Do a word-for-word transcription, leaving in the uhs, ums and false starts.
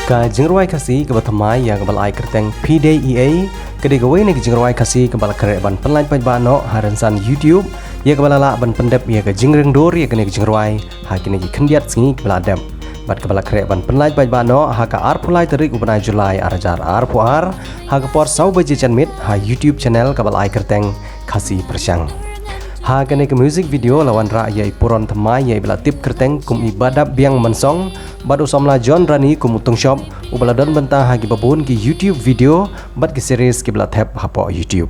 Ka jingrwai Khasi kaba thymmai ïa kaba la ai kyrteng Phi Dei Ei Ei ka dei kawei na ki jingrwai Khasi kaba la khreh ban pynlait paidbah noh ha rynsan YouTube ïa kaba la lah ban pyndep ïa ka jingriang dur ïa kane ka jingrwai ha kine ki khyndiat sngi kaba la dep. Bad kaba la khreh ban pynlait paidbah noh ha ka arphew lai tarik u bnai July ar hajar arphew ar ha ka por saw baje janmiet ha YouTube channel kaba la ai kyrteng Khasi Pyrshang. Ha kane ka music video la wanrah ïa i puron thymmai ïa iba la tip kyrteng kum i Badap Biang Mansong bad u samla John Rani kum u tungshop uba la don bynta ha kiba bun ki YouTube video bad ki series kiba la thep hapoh YouTube.